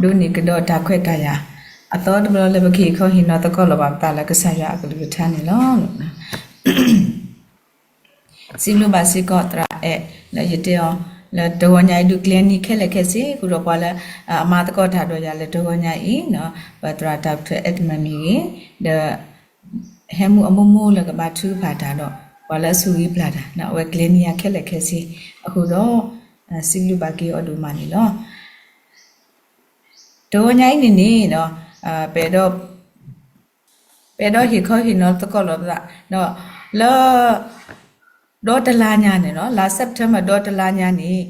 ဒိးန့ၢ်ကဒီးတၢ်ခွဲးတၢ်ယာ် အသီတဘျီလၢပကဟ့ၣ်ခီဟ့ၣ်နီၤသကိးလီၤဘၣ်ပသးလၢကစၢ်ယွၤအကလုၢ်ကထါန့ၣ်လီၤ. စံးဘျုးဘၣ်စ့ၢ်ကီးသရၣ်အဲၣ် လၢယတဲအီၤ လၢတဂီၤညါအံၤဒုးကျဲၤန့ၢ်ခဲလၢာ်ခဲဆ့ ဃုာ်ဒီးပှၤလၢ အမၤသကိးတၢ်ဒီးယၤလၢတဂီၤညါအံၤ ပသရၣ်တၢ်ထၢၣ်အဲၣ်တမၢမ့ၢ်ဂ့ၤ ဒီး ဟဲမူအမိၢ်မိၢ်လၢကဘါထုကဖၣ်တၢ်ဒီး ပှၤလၢအစူၢ်ဂ့ၤပျၢ်တၢ် အဝဲကျဲၤန့ၢ်ယၤခဲလၢာ်ခဲဆ့ အဃိဒီး စံးဘျုးဘၣ်က့ၤအီၤဒိၣ်မးန့ၣ်လီၤ. တဂီၤညါအံၤန့ၣ်န့ၣ် ပ ပအဲၣ်ဒိးဟ့ၣ်ခီဟ့ၣ်နီၤသကိးလီၤပသး လၢ ဒီတလါညါန့ၣ်လီၤ လါ September ဒီတလါညါန့ၣ်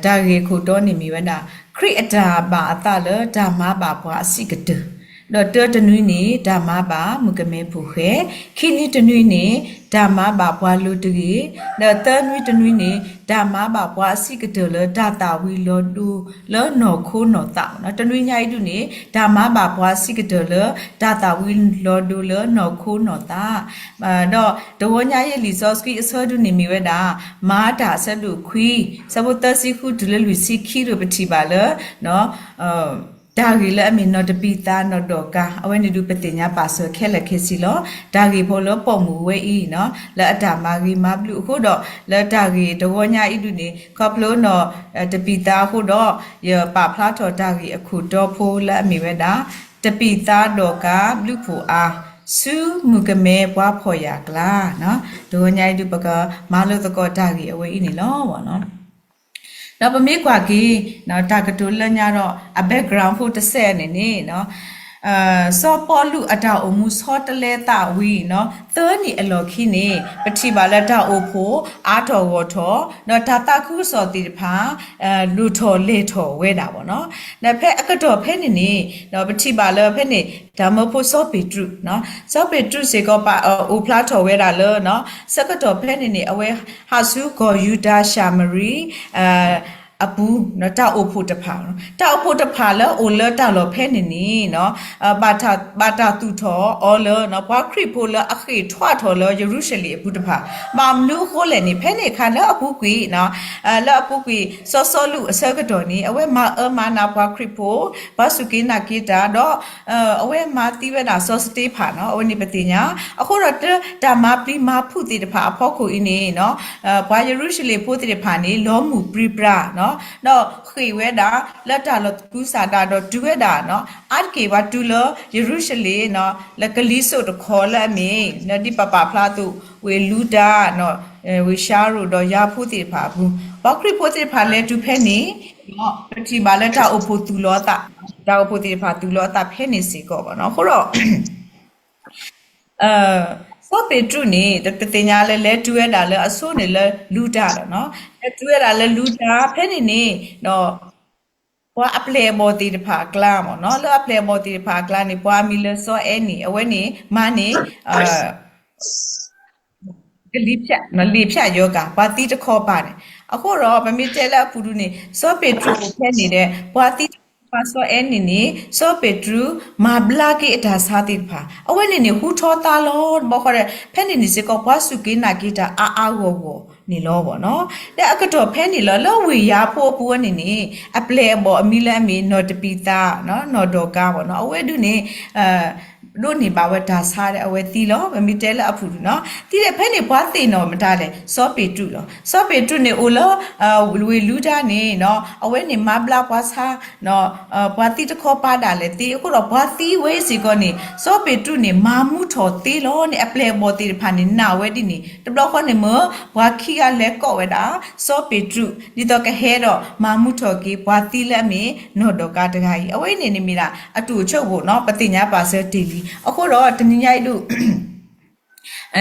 တၢ်ဂ့ၢ်ခိၣ်တီန့ၣ်မ့ၢ်ဝဲဒၣ် ခရံာ်အတၢ်ဘၣ်အသးလၢတၢ်မၤဘၣ်ပှၤအဆံးကတၢၢ် ဒီးတၢတနွံန့ၣ် တၢ်မၤဘၣ်မုၣ်ကမဲဖိဃဲ, ခံနွံတနွံန့ၣ် တၢ်မၤဘၣ်ပှၤလိၤတဂ့ၤ, ဒီးသၢနွံတနွံန့ၣ် တၢ်မၤဘၣ်ပှၤအဆံးကတၢၢ်လၢတၢ်သၣ်ဝံၤလီၤဒိလၢနီၢ်ခိနီၢ်သး, တနွံညါအံၤဒုးန့ၣ် တၢ်မၤဘၣ်ပှၤအဆံးကတၢၢ်လၢတၢ်သၣ်ဝံၤလီၤဒိလၢနီၢ်ခိနီၢ်သး ဒီးတဂီၤညါအံၤလံာ်စီဆှံအဆၢဒုးန့ၣ်မ့ၢ်ဝဲဒၣ် မၤတၢ်အဆၢဒိၣ်ခွံ ဆၢဖိသၢဆံဃုတုၤလၢလွံၢ်ဆံခံဒုးပထံၣ်ဘၣ်လၢ တၢ်ဂ့ၢ်လၢအမ့ၢ်နီၢ်တပံၤသးနီၢ်ဒီကၤ အဝဲန့ၣ်ဒုးပသ့ၣ်ညါပာ်စၢၤခဲလၢာ်ခဲဆ့လီၤ. တၢ်ဂ့ၢ်ဖိလၢပိာ်မုၣ်ဝဲအံၤ လၢအတၢ်မၤဂ့ၤမၤဘျုးအဃိဒီး လၢတၢ်ဂ့ၢ်တဂီၤညါအံၤဒုးန့ၣ် ခီဖျိနီၢ်တပံၤသးအဃိဒီး ယပာ်ဖျါထီၣ်တၢ်ဂ့ၢ်အခိၣ်တီဖိလၢအမ့ၢ်ဝဲဒၣ် တပံၤသးဒီကၤဘျုးဖှိၣ်အါ ဆူမုၣ်ကမဲပှၤဖှီၣ်ယာ်ကျါ တဂီၤညါအံၤဒုးပကမၤလိသကိးတၢ်ဂ့ၢ်အဝဲအံၤန့ၣ်လီၤ. ဒီးပမ့ၢ်ကွၢ်က့ၤ တၢ်ကတိၤလၢညါဒီး အ background ဖိတစဲးန့ၣ်န့ၣ် စီၤပီလူးအတၢ်အိၣ်မူဆီတလဲသးဝံၤ သၢနံၣ်အလီၢ်ခံန့ၣ် ပထံၣ်ဘၣ်လၢတၢ်အိၣ်ဖှိၣ်အါထီၣ်ဂီၢ်ထီၣ် ဒီးတၢ်သးခုကစီၣ်သ့ၣ်တဖၣ် လိၣ်ထီၣ်လဲၢ်ထီၣ်ဝဲဒၣ်ဘၣ်နီၤ. ဒီးဖဲအကတီၢ်ဖဲန့ၣ်န့ၣ် ပထံၣ်ဘၣ်လၢဖဲန့ၣ် တၢ်မၢဖိစီၤပ့းတရူး စီၤပ့းတရူးစ့ၢ်ကီးပာ်အိၣ်ဖျါထီၣ်ဝဲဒၣ်လၢ ဆၢကတီၢ်ဖဲန့ၣ်န့ၣ် အဝဲဟးဆူကီၢ်ယူဒၤၡၤမရံ အပူၤ တၢ်အိၣ်ဖှိၣ်တဖၣ်, တၢ်အိၣ်ဖှိၣ်တဖၣ်လၢအိၣ်လၢတၢ်လီၢ်ဖဲန့ၣ်န့ၣ် ဘၣ်တၢ်သူၣ်ထီၣ်အီၤလၢ ပှၤခရံာ်ဖိလၢအဃ့ၢ်ထွဲထီၣ်လၢယရူၤၡလ့ၣ်အပူၤတဖၣ်, ဘၣ်မနုၤအဃိလဲၣ်န့ၣ် ဖဲန့ၣ်အခါလၢအပူၤကွံာ် လၢအပူၤကွံာ် စီၤစီလူးအဆၢကတီၢ်န့ၣ် အဝဲမၤအၢမၤနးပှၤခရံာ်ဖိ, ပှၤစူၢ်က့ၤနာ်က့ၤတၢ်ဒီး အဝဲမၤသံဝဲဒၣ်စီၤစတ့ဖၣ်နီၤ, အဝဲန့ၣ်ပသ့ၣ်ညါ, အဃိဒီးတၢ်မၤပျံၤမၤဖုးသ့ၣ်တဖၣ်အဖီခိၣ်အံၤန့ၣ် ပှၤယရူၤၡလ့ၣ်ဖိသ့ၣ်တဖၣ်န့ၣ် လီၤမုၢ်ပြံပြါ ဒီးဃ့ၢ်ဝဲဒၣ်လၢတၢ်လီၢ်သကုၤဆးဒးဒီးတုၤဝဲဒၣ် အါတက့ၢ်ပှၤတုၤလၢယရူၤၡလ့ၣ် လၢကလံၤစိးတခီလၢအမ့ၢ် ဒ်ပပာ်ဖျါအသိး ဝ့ၢ်လူတၢ် ဝ့ၢ်ၡါရိၤဒီးယၤဖိသ့ၣ်တဖၣ်အပူၤ, ပှၤခရံာ်ဖိသ့ၣ်တဖၣ်လဲၤတုၤဖဲန့ၣ် ပထံၣ်ဘၣ်လၢတၢ်အိၣ်ဖှိၣ်သူၣ်လီၤအသး, တၢ်အိၣ်ဖှိၣ်သ့ၣ်တဖၣ်သူၣ်လီၤအသးဖဲန့ၣ်စ့ၢ်ကီးဘၣ်နီၤ, အဃိဒီး စီၤပ့းတရူးန့ၣ် ပသ့ၣ်ညါလၢလဲၤတုၤဝဲဒၣ်လၢအဆိန့ၣ်လၢ လူတၢ်လီၤ, လဲၤတုၤဝဲဒၣ်လၢလူတၢ် ဖဲန့ၣ်န့ၣ် ပှၤအပျဲၢ်အဘီၣ်သ့ၣ်တဖၣ်အကျါမ့ၢ်နီၤ, လၢအပျဲၢ်အဘီၣ်သ့ၣ်တဖၣ်အကျါန့ၣ် ပှၤအမံၤလၢစီၤအဲၣ်နံၣ် အဝဲန့ၣ်မၤန့ၢ် ကလံၤဖျး, လံာ်ဖျးယီၤကၤ ပှၤသံတခီပၤန့ၣ်, အဃိဒီးပမ့ၢ်တဲလၢအပူၤဒုန့ၣ် စီၤပ့းတရူးအိၣ်ဖဲန့ၣ်ဒီး ပှၤသံတခီပၤစီၤအဲၣ်နံၣ်န့ၣ် စီၤပ့းတရူးမၤဘျါက့ၤအတၢ်ဆါသ့ၣ်တဖၣ် အဝဲန့ၣ်န့ၣ် ဟူထီသါလီၤတဘျီဃီဒီး ဖဲန့ၣ်န့ၣ်စ့ၢ်ကီး ပှၤစူၢ်က့ၤနာ်က့ၤတၢ်အါအါဂီၢ်ဂီၢ်န့ၣ်လီၤဘၣ်နီၤ, ဒီးအကတီၢ်ဖဲန့ၣ်လီၤ လၢဝ့ၢ်ယၤဖိအပူၤဝဲန့ၣ်န့ၣ် အပျဲၢ်အဘီၣ်အမံၤလၢအမ့ၢ်နီၢ်တပံၤသး နီၢ်ဒီးကၤဘၣ်နီၤ, အဝဲဒုန့ၣ် ဒိးန့ၢ်ဘၣ်ဝဲတၢ်ဆါဒီးအဝဲသံလီၤ, ပမ့ၢ်တဲလၢအပူၤဒုနီၤ, သံဒီးဖဲန့ၣ်ပှၤသ့ၣ်နီၣ်မတၤလဲၣ် စီၤပ့းတရူးလီၤ, စီၤပ့းတရူးန့ၣ်အိၣ်လၢ ဝ့ၢ်လူတၢ်န့ၣ် အဝဲန့ၣ်မၤဘျါပှၤဆါ ပှၤသံတခီပၤဒၣ်လဲာ်သ့, အဃိဒီးပှၤသံဝဲစ့ၢ်ကီးန့ၣ် စီၤပ့းတရူးန့ၣ် မၤမူထီၣ်သ့လီၤန့ၣ် အပျဲၢ်အဘီၣ်သ့ၣ်တဖၣ်န့ၣ် နာ်ဝဲဒ်န့ၣ် တဘျီဃီန့ၣ်မ့ၢ် ပှၤခံဂၤလဲၤကိးဝဲဒၣ် စီၤပ့းတရူး ဒ်သိးကဟဲဒီးမၤမူထီၣ်က့ၤ ပှၤသံလၢအမ့ၢ်နီၢ်ဒီးကၤတဂၤအံၤ, အဝဲအံၤန့ၣ်န့ၣ်မ့ၢ်ဒၣ် အတိၢ်အဆိကမိၣ်နီၤ, ပသ့ၣ်ညါပာ်စၢၤတ့ၢ်လံ, အဃိဒီးတနံၤညါအံၤဒု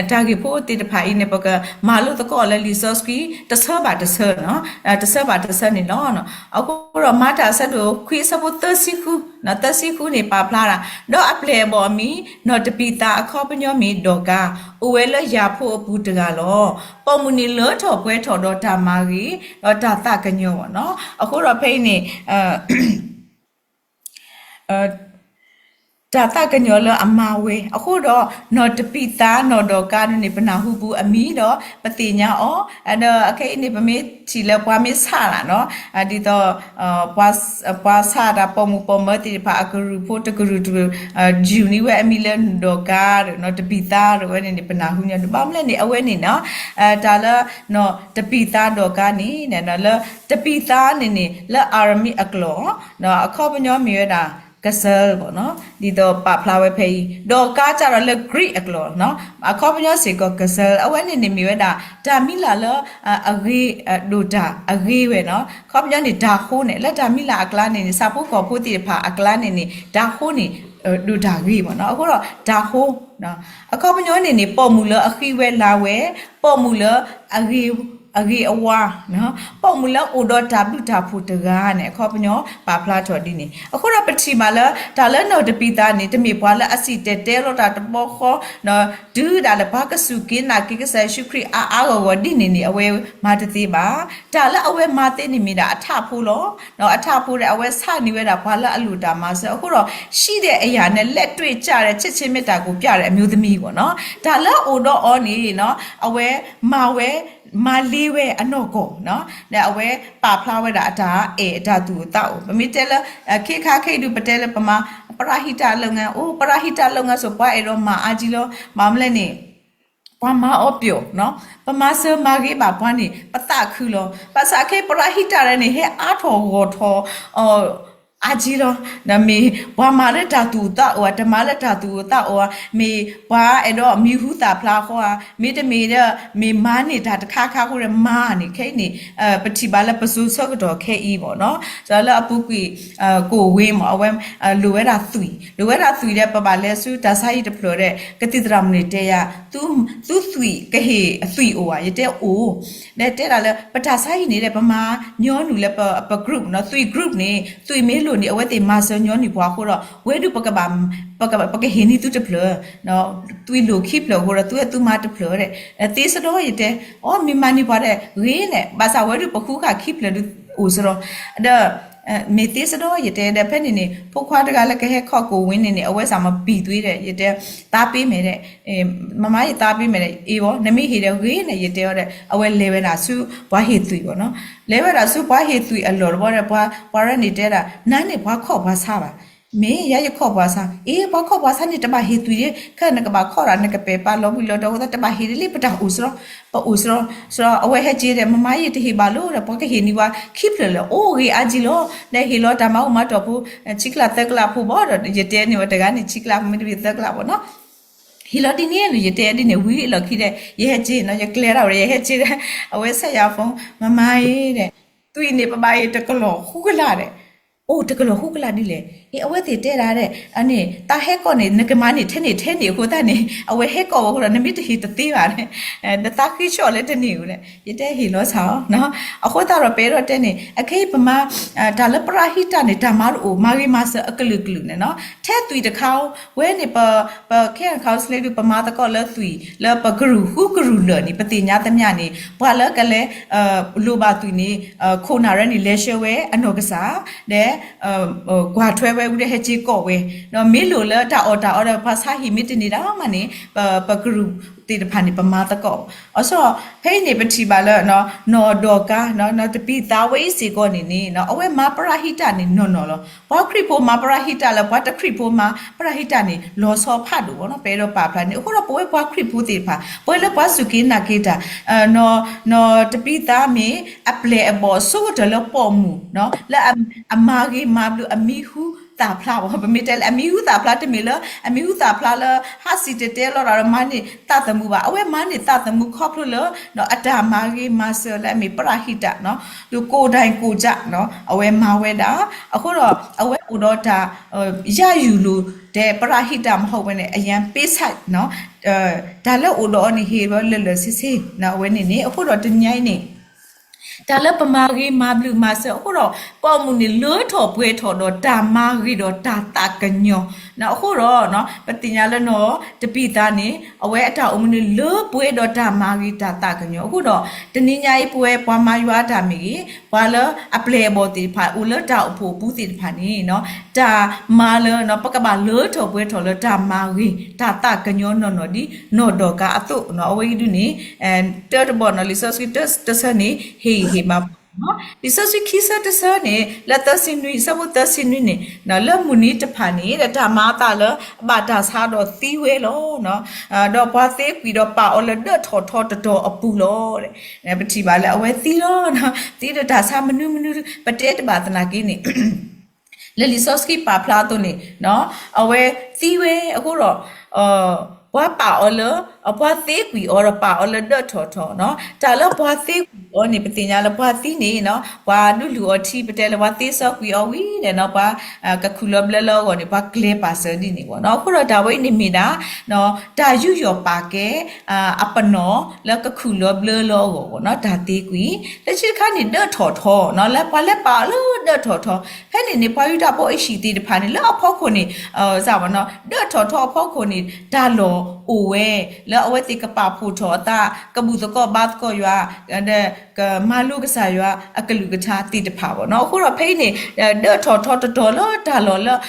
တၢ်ဂ့ၢ်ဖိသ့ၣ်တဖၣ်အံၤန့ၣ် ပကမၤလိသကိးလၢလံာ်စီဆှံ တဆၢဘၣ်တဆၢ, တဆၢဘၣ်တဆၢန့ၣ်လီၤ. အဃိဒီးမၤတၢ်အဆၢဒိၣ်ခွံ အဆၢဖိသၢဆံဃု, သၢဆံဃုန့ၣ်ပာ်ဖျါဒၣ်, ဒီးအပျဲၢ်အဘီၣ်အမံၤ နီၢ်တပံၤသး အခီပညီမ့ၢ်ဒီးကၤ, အိၣ်ဝဲလၢယၤဖိအပူၤတဂၤလီၤ. ပိာ်မုၣ်န့ၣ်လၢထီၣ်ပှဲၤထီၣ်ဒီးတၢ်မၤဂ့ၤ ဒီးတၢ်သးကညီၤဘၣ်နီၤ. အဃိဒီးဖဲအံၤန့ၣ် တၢ်သးကညီၤလၢအမၤဝဲအဃိဒီး နီၢ်တပံးသါ နီၢ်ဒီးကါန့ၣ် ပနၢ်ဟူပူၤအမံၤဒီး ပသ့ၣ်ညါအီၤ, ဒီးအခဲအံၤန့ၣ် ပမ့ၢ်ထံၣ်လၢပှၤမ့ၢ်ဆၣ်လၢ်နီၤ, ဒ်သိး ပှၤဆၣ်တၢ်ပိာ်မုၣ်ပိာ်မၢၤသ့ၣ်တဖၣ်အကရူၢ်ဖိတကရူၢ်တကရူၢ် ယူၤန့ၢ်ဝဲအမံၤလၢနီၢ်ဒီးကါဒီး နီၢ်တပံးသါဒီးဝဲန့ၣ်န့ၣ် ပနၢ်ဟူညီဒုး ဘၣ်မနုၤလဲၣ်န့ၣ် အဝဲန့ၣ်နီၤ တၢ်လၢ နီၢ်တပံးသါဒီးကါန့ၣ် လၢတပံးသါန့ၣ်န့ၣ် လၢအၤရမံအကျိာ် အခီပညီမ့ၢ်ဝဲဒၣ် gazelle ဘၣ်နီၤ, ဒ်သိးပာ်ဖျါဝဲဖဲအံၤ, ဒီးကါကဒီးလၢ Greek အကျိာ်နီၤ, အခီပညီစ့ၢ်ကီး gazelle အဝဲန့ၣ်န့ၣ်မ့ၢ်ဝဲဒၣ် တၢ်မံၤလၢ်လၢ အဂ့ၤ ဒိၣ်တၢ်အဂ့ၤဝဲနီၤ, အခီပညီန့ၣ် တၤဃိန့ၣ် လၢတၢ်မံၤလၢ်အကျါန့ၣ်န့ၣ် ဆၣ်ဖိကီၢ်ဖိသ့ၣ်တဖၣ်အကျါန့ၣ်န့ၣ် တၤဃိန့ၣ် ဒိၣ်တၢ်ဂ့ၤဘၣ်နီၤ, အဃိဒီးတၤဃိ အခီပညီန့ၣ်န့ၣ် ပိာ်မုၣ်လၢအဃံဝဲလၤဝဲ, ပိာ်မုၣ်လၢ အဂ့ၤအဝါ, ပိာ်မုၣ်လၢအိၣ်ဒီးတၢ်ဘျုးတၢ်ဖှိၣ်တဂၤန့ၣ် အခီပညီပာ်ဖျါထီၣ်ဒ်န့ၣ်, အဃိဒီးပထံၣ်ဘၣ်လၢ တၢ်လၢနီၢ်တပံးသါန့ၣ် တမ့ၢ်ပှၤလၢအစံၣ်တဲၤတဲလီၤတၢ်တဘျီဃီ တုၤဒၣ်လဲာ်ပှၤကစူၢ်က့ၤနာ်က့ၤကစၢ်ယ့ၣ်ၡူးခရံာ်အါအါဂီၢ်ဂီၢ်ဒ်န့ၣ်န့ၣ် အဝဲမၤတသ့ဘၣ်. တၢ်လၢအဝဲမၤသ့န့ၣ်မ့ၢ်ဒၣ်အထးဖိလီၤ. အထးဖိဒီး အဝဲဆါန့ၢ်ဝဲဒၣ်ပှၤလၢအလိၣ်တၢ်မၤစၢၤအဃိဒီး ရှိတဲ့အရာနဲ့ လက်တွေ့ကျတဲ့ ချက်ချင်းမ့တမ့ၢ် ကိုယ်ပြတဲ့အမျိုးသမီး ပေါ့နော်. တၢ်လၢအအိၣ်ဒီးအီၤန့ၣ် အဝဲမၤဝဲ မၤလ့ဝဲအနီၢ်ကီၢ် ဒီးအဝဲပာ်ဖျါဝဲဒၣ်အတၢ်အဲၣ်အတၢ်သူၣ်အိၣ်သးအိၣ် ပမ့ၢ်တဲလၢ ခ့ခါခဲအံၤဒုး ပတဲလၢပမၤ ပရဟိတလုပ်ငန်း အိၣ် ပရဟိတလုပ်ငန်း စိၤ ပှၤအဲၣ်ဒိးမၤအါကံလီၤ. ဘၣ်မနုၤလဲၣ်န့ၣ် ပှၤမၤအီၤပျီ ပမၤစၢၤမၤဂ့ၤဘၣ်ပှၤန့ၣ် ပသးခုလီၤ. ဘၣ်ဆၣ်ခဲအံၤ ပရဟိတန့ၣ် ဟဲအါထီၣ်ဂီၢ်ထီၣ် အါကံလီၤ. မ့ၢ်ပှၤမၤလၢတၢ်သူၣ်အိၣ်သးအိၣ်ဧါ, တမၤလၢတၢ်သူၣ်အိၣ်သးအိၣ်ဧါ, မ့ၢ်ပှၤအဲၣ်ဒိးမံၤဟူသၣ်ဖျါဃီဧါ, မ့တမ့ၢ်ဒီး မ့ၢ်မၤန့ၢ်တၢ်တခါခါအဃိဒီးမၤန့ၣ် ခဲအံၤန့ၣ် ပထံၣ်ဘၣ်လၢပစိၤဆၢကတီၢ်ခဲအံၤဘၣ်နီၤ. လၢအပူၤကွံာ် ကိၣ်ဝ့မး အဝဲ လိၣ်ဝဲဒၣ်သွံၣ်, လိၣ်ဝဲဒၣ်သွံၣ်ဒီး ပဘၣ်လဲၤဆူတၢ်ဆါဟံၣ်တဖျၢၣ်ဒီး ကသံၣ်သရၣ်မုၣ်န့ၣ်တဲယၤ သုသွံၣ်ကဟ့ၣ်အသွံၣ်အိၣ်ဧါ, ယတဲအိၣ် ဒီးတဲဒၣ်လၢ ပတၢ်ဆါဟံၣ်န့ၣ်ဒီး ပမၤညီနုၢ်လၢပ group နီၤ, သွံၣ် group န့ၣ် သွံၣ်မ့ၢ်လိၣ်န့ၣ် အဝဲသ့ၣ်မၤစၢၤညီနုၢ်ပှၤအဃိဒီး ဝဲဒုးပကဘၣ် ပကဟ့ၣ်န့ၢ်သုတဖျၢၣ်, သွံၣ်လိၣ်ခံဖျၢၣ်အဃိဒီး သုဝဲသုမၤတဖျၢၣ်ဒီး သ့စဒီယတဲ, အိ မ့ၢ်မၤန့ၢ်ပှၤဒီး ဂ့ၤန့ၣ် ဘၣ်ဆၣ်ဝဲဒုးပဃုဃာ်ခံဖျၢၣ်ဒုးအိၣ်စဒီး, ဒီး မ့ၢ်သ့စဒီယတဲဒီး ဖဲန့ၣ်န့ၣ် ဖိခွါတဂၤလၢကဟဲခီၣ်ကိၣ်ဝ့န့ၣ်န့ၣ် အဝဲစ့ၢ်မၤပံၤသွံၣ်ဒီး ယတဲ သးပ့ၤမဲာ်ဒီး မမါယသးပ့ၤမဲာ်ဒီး အ့ၣ်ဘၣ် နမ့ၢ်ဟ့ၣ်ဒီးဂ့ၤန့ၣ် ယတဲအီၤဒီး အဝဲလဲၤဝဲဒၣ်ဆူပှၤဟ့ၣ်သွံၣ်ဘၣ်နီၤ, လဲၤဝဲဒၣ်ဆူပှၤဟ့ၣ်သွံၣ်အလီၢ်တဘျီဒီး ပှၤ ပှၤရဲၣ်န့ၣ်တဲဒၣ် နၤန့ၣ်ပှၤခီၣ်ပှၤဆါဘၣ်, မ့ၢ်ယၤယခီၣ်ပှၤဆါ, အ့ၣ် ပှၤခီၣ်ပှၤဆါန့ၣ် တဘၣ်ဟ့ၣ်သွံၣ်ဒီး ခဲနကဘၣ်ခီၣ်ဒီး နကပဲာ်ပာ်လီၤဘှံးလီၤတီၤအဃိသတး တဘၣ်ဟ့ၣ်ဒ်လဲၣ် ပတၢ်အိၣ်စရီ ပအိၣ်စရီ, စရီ အဝဲဟဲက့ၤဒီး မမါယတဟ့ၣ်ဘၣ်လီၤဒီး ပှၤကဟ့ၣ်န့ၢ်ပှၤခံဖျၢၣ်လၢ အိၣ်ဂ့ၤအါကံလီၤ, ဒီးဟ့ၣ်လီၤတၢ်မၤအိၣ်မၤတီၢ်ဖိ ဆံကျၢ်သၢကျၢ်ဖိဘၣ်ဒီး ယတဲန့ၢ်ဝဲတဂၤန့ၣ် ဆံကျၢ်ဖိ မ့တမ့ၢ်သၢကျၢ်ဘၣ်နီၤ ဟ့ၣ်လီၤဒ်န့ၣ်ဒီး ယတဲဒ်န့ၣ် ဝံၤအလီၢ်ခံဒီး ယဟဲက့ၤနီၤ ယကျဲၤဒၣ်ဝဲဒီး ယဟဲက့ၤဒီး အဝဲဆဲးယၤဖိ မမါအံၤဒီး သွံၣ်န့ၣ် ပဘၣ်ဟ့ၣ်တကလီၢ်ဃုကလးဒီး အိၣ်တကလီၢ်ဃုကလးဒ်လဲၣ်, အ့ၣ် အဝဲသ့ၣ်တဲဒၣ်ဒီး အန့ၣ် တၢ်ဟဲကီၢ်န့ၣ် နကမၤန့ၢ်ထဲန့ၣ်ထဲန့ၣ်အဃိသတးန့ၣ် အဝဲဟဲကီၢ်ဝဲအဃိဒီး နမ့ၢ်တဟ့ၣ်တသ့ဘၣ်ဒီး နသးဃ့ဆှီၣ်လၢတန့ၢ်ဧိၤဒီး ယတဲဟ့ၣ်လီၤဆၣ်အီၤ အဃိသတးဒီး ပအဲၣ်ဒိးတဲန့ၣ် အခဲအံၤပမၤ တၢ်လၢပရဟိတန့ၣ် တၢ်မၤတအိၣ် မၤဂ့ၤမၤစၢၤအကလုာ်ကလုာ်န့ၣ်နီၤ ထဲသွံၣ်တခါဝဲန့ၣ် ပ ပ Care and Counseling ဒုး ပမၤသကိးလၢသွံၣ် လၢပကရူၢ်ဃုကရူၢ်လၢာ်န့ၣ် ပသ့ၣ်ညါသမျှန့ၣ် ပှၤလၢကလဲၤ လိၣ်ဘၣ်သွံၣ်န့ၣ် ခိၣ်နၢ်ရဲၣ်န့ၣ် လဲၤဆှၢဝဲအနီၢ်ကစၢ် ဒီး ကွၢ်ထွဲဝဲဝံၤဒီးဟဲက့ၤကိးဝဲ ဒီးမ့ၢ်လိၣ်လၢတၢ်အီၣ်တၢ်အီဒီး ပှၤဆါဟံၣ်မ့ၢ်တန့ၢ်ဒၣ်မးန့ၣ် ပ ပကရူၢ်သ့ၣ်တဖၣ်န့ၣ် ပမၤသကိး အီၤ ဖဲအံၤန့ၣ် ပထံၣ်ဘၣ်လၢ နီၢ်ဒီးကါ နီၢ်တပံးသါဝဲအံၤစ့ၢ်ကီးန့ၣ်န့ၣ် အဝဲမၤပရဟိတန့ၣ်နီၢ်နီၢ်လီၤ. ပှၤခရံာ်ဖိမၤပရဟိတလၢ ပှၤတခရံာ်ဖိမၤပရဟိတန့ၣ် လီၤဆီဖးဒိၣ်ဘၣ်နီၤ ပအဲၣ်ဒိးပာ်ဖျါန့ၣ် အဃိဒီးပဝဲပှၤခရံာ်ဖိသ့ၣ်တဖၣ် ပဝဲလၢပှၤစူၢ်က့ၤနာ်က့ၤတၢ် နီၢ် နီၢ်တပံးသါမ့ၢ် အပျဲၢ်အဘီၣ်ဆိကတၢၢ်လၢပိာ်မုၣ် လၢအမၤဂ့ၤမၤဘျုးအမံၤဟူသၣ်ဖျါဘၣ် ပမ့ၢ်တဲလၢအမံၤဟူသၣ်ဖျါတမ့ၢ်လၢ အမံၤဟူသၣ်ဖျါလၢ ဟးစံၣ်တဲၤတဲလီၤတၢ်ဒီးမၤန့ၢ်သးသမူဘၣ် အဝဲမၤန့ၢ်သးသမူခီဖျိလၢ အတၢ်မၤဂ့ၤမၤစၢၤလၢအမ့ၢ်ပရဟိတ ဒီးကိၣ်ဒၣ်ကိၣ်ကၠၣ် အဝဲမၤဝဲဒၣ် အဃိဒီး အဝဲအိၣ်ဒီးတၢ် ယၢ်ယူၢ်လိာ်တဲပရဟိတမဟီၣ်ဝဲန့ၣ် အယံၤပေးဆပ် တၢ်လၢအိၣ်ဒီးအီၤန့ၣ် ဟ့ၣ်ဝဲလၢာ်လၢာ်ဆ့ဆ့ အဝဲန့ၣ်န့ၣ် အဃိဒီးတနံၤအံၤန့ၣ် တၢ်လၢပမၤဂ့ၤမၤဘျုးမၤစၢၤအဃိဒီး ပိာ်မုၣ်န့ၣ်လၢထီၣ်ပှဲၤထီၣ်ဒီးတၢ်မၤဂ့ၤဒီးတၢ်သးကညီၤ အဃိဒီး ပသ့ၣ်ညါလၢနီၢ်တပံၤသါန့ၣ် အဝဲအတၢ်အိၣ်မူန့ၣ်လၢပှဲၤဒီးတၢ်မၤဂ့ၤတၢ်သးကညီၤအဃိဒီး တနံၤညါအံၤပဝဲပှၤမၤယွၤအတၢ်မ့ၢ်ဂ့ၤ ပှၤလၢအပျဲၢ်အဘီၣ်သ့ၣ်တဖၣ် အိၣ်လၢတၢ်အိၣ်ဖှိၣ်အပူၤသ့ၣ်တဖၣ်န့ၣ် တၢ်မၤလၢ ပကဘၣ်လၢထီၣ်ပှဲၤထီၣ်လၢတၢ်မၤဂ့ၤတၢ်သးကညီၤနီၢ်နီၢ်ဒ်နီၢ်ဒီကၤအသိး အဝဲအံၤဒုန့ၣ် တၢတဘီနီၢ် လံာ်စီဆှံတဆၢန့ၣ် ဟ့ၣ်ဂံၢ်ဟ့ၣ်ဘါ လံာ်စီဆှံခံဆၢတဆၢန့ၣ် လၢသၢဆံနွံ အဆၢဖိသၢဆံနွံန့ၣ် လၢမုၢ်နံၤတဖၣ်န့ၣ် တၢ်မၤအသးလၢအဘၣ်တၢ်ဆါဒီးသံဝဲလီၤ. ဒီးပှၤသ့ကွံာ်ဒီးပာ်အီၤလၢဒၢးထီၣ်ထီတတီၤအပူၤလီၤ. ပထံၣ်ဘၣ်လၢအဝဲသံလီၤ. သံဒီးတၢ်ဆါမနုၤမနုၤ ပတဲတဘၣ်သနာ်က့န့ၣ် လၢလံာ်စီဆှံပာ်ဖျါအသိးန့ၣ် အဝဲသံဝဲအဃိဒီး ပှၤပာ်အီၤလၢ ပှၤသ့ကွံာ်အီၤဒီးပာ်အီၤလၢဒၢးထီၣ်ထီနီၤ. တၢ်လၢပှၤသ့ကွံာ်အီၤန့ၣ် ပသ့ၣ်ညါလၢပှၤသံန့ၣ် ပှၤဒုးလုၢ်အီၤထံ ပတဲလၢပှၤသ့စီကွံာ်အီၤဝံၤဒီး ပှၤကခူၣ်လီၤဘျၢလၢအဂီၢ်န့ၣ် ပှၤကျဲၤပာ်စၢၤဒ်န့ၣ်ဘၣ်နီၤ. အဃိဒီးတၢ်ဝဲအံၤန့ၣ်မ့ၢ်ဒၣ် တၢ်ယူးယီၣ်ပာ်ကဲ အပနီၣ်လၢကခူၣ်လီၤဘျၢလၢအဂီၢ်ဘၣ်နီၤ တၢ်သ့ကွံာ်. လၢခံတခါန့ၣ် ဒၢးထီၣ်ထီနီၤ လၢပှၤလဲၤပာ်အီၤလၢဒၢးထီၣ်ထီ ဖဲန့ၣ်န့ၣ် ပှၤယူဒၤဖိအဟံၣ်သ့ၣ်တဖၣ်န့ၣ် လၢအဖီခိၣ်န့ၣ် ဒၢးထီၣ်ထီအဖီခိၣ်န့ၣ် တၢ်လီၢ်အိၣ်ဝဲ လၢအဝဲသ့ၣ်ကပာ်ဖှိၣ်ထီၣ်အသး ကဘူၣ်သကိးဘါသကိးယွၤ ကမၤလိကစၢ်ယွၤအကလုၢ်ကထါသ့ၣ်တဖၣ်ဘၣ်နီၤ. အဃိဒီးဖဲအံၤန့ၣ် ဒၢးထီၣ်ထီတတီၤလၢတၢ်လီၢ်လၢ